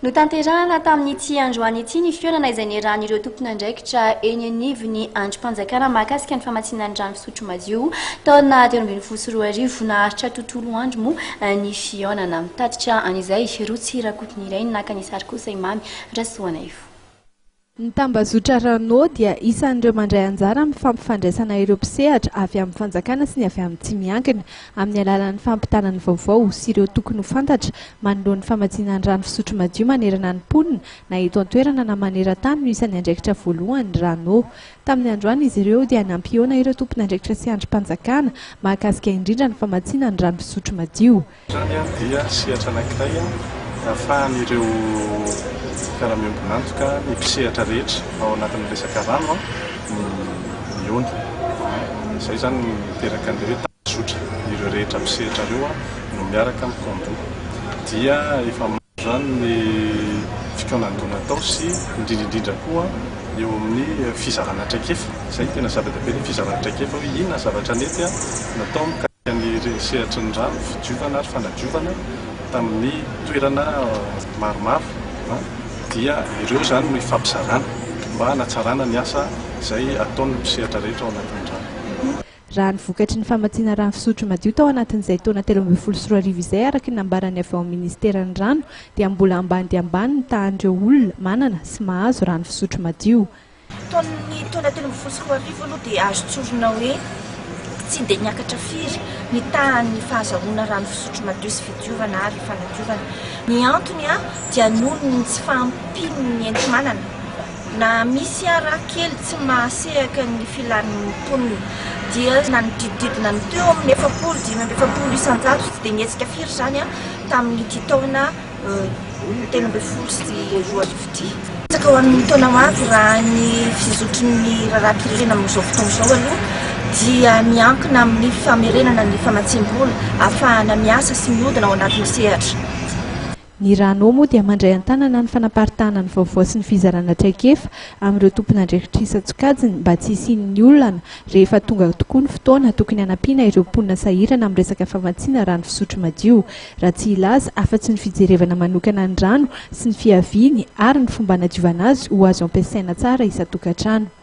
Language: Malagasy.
Notanterahana tamin'ity androany ity ny fihaonana izay niarahan'ireo tompon'andraikitra eny anivon'ny andrim-panjakana mahakasika ny famatsiana ny rano fisotro madio taona 2013. Naharitra tontolo andro moa ny fihaonana. Mitatitra an'izay Rotsy Rakotonirainy naka ny sary kosa i Mamy Rasoanaivo. Ny tambazotra Rano dia isan'ireo mandray anjara amin'ny fampifandraisana ireo mpisehatra avy amin'ny fanjakana sy ny avy amin'ny tsy miankina, amin'ny alalan'ny fampitana ny vaovao sy ireo tokony ho fantatra manoloan'ny famatsiana ny rano fisotro madio manerana ny mponina na eto an-toerana na maneran-tany no isan'ny andraikitra voalohany Rano. Tamin'ny androany izy ireo dia nampihaona ireo tompon'andraikitra sy andrim-panjakana mahakasika indrindra ny famatsiana ny rano fisotro madio. Izany dia sehatra anankiray ahafahan'ireo mpiara-miombon'antoka, ny mpisehatra rehetra ao anatin'ny resaka rano ny mihaona. Izay izany no miteraka an'ilay hoe tambazotra. Ireo rehetra mpisehatra ireo no miaraka mikaon-doha. Dia efa maro izany ny fikaonan-doha natao sy indrindra indrindra koa eo amin'ny fizarana traikefa. Izay no tena zava-dehibe, ny fizarana traikefa hoe inona ny zavatra nety natao mikasika ny sehatry ny rano, fidiovana ary fanadiovana tamin'ny toerana maromaro dia ireo izany no ifampizarana mba hanatsarana ny asa izay ataon'ny mpisehatra rehetra ao anatin'ny rano. Raha ny vokatry ny famatsiana rano fisotro madio tao anatin'izay taona 2013 izay araka ny nambaran'ny avy ao amin'ny ministeran'ny rano dia mbola ambany dia ambany ny tahan'ireo olona manana sy mahazo rano fisotro madio. Tamin'ny taona 2013 aloha dia azo tsorina hoe tsy dia niakatra firy ny tahan'ny fahazahoana rano fisotro madio sy fidiovana ary fanadiovana. Ny antony dia noho ny tsy fahampian'ny enti-manana na misy ara kely tsy mahasehaka ny filan'ny mponina dia nanodidididina ny teo amin'ny 40, 45% tsy dia nihetsika firy izany tamin'ity taona 2013 ity. Betsaka ho an'ny taona ho avy raha ny fizotry ny raharaham-pirenena amin'izao fotoana izao aloha dia miankina amin'ny famerenana ny famatsiam-bola ahafahana miasa sy mihodina ao anatin'ny sehatra. Ny Rano moa dia mandray an-tanana ny fanaparitahana ny vaovao sy ny fizarana traikefa amin'ireo tompon'andraikitra isan-tsokajiny mba tsy hisian'ny olana rehefa tonga tokoa ny fotoana tokony hanampiana ireo mponina sahirana amin'ny resaka famatsiana rano fisotro madio raha tsy hilaza afa-tsy ny fijerevana manokana ny rano sy ny fiaviany ary ny fomba hanadiovana azy ho azo ampiasaina tsara isan-tokantrano.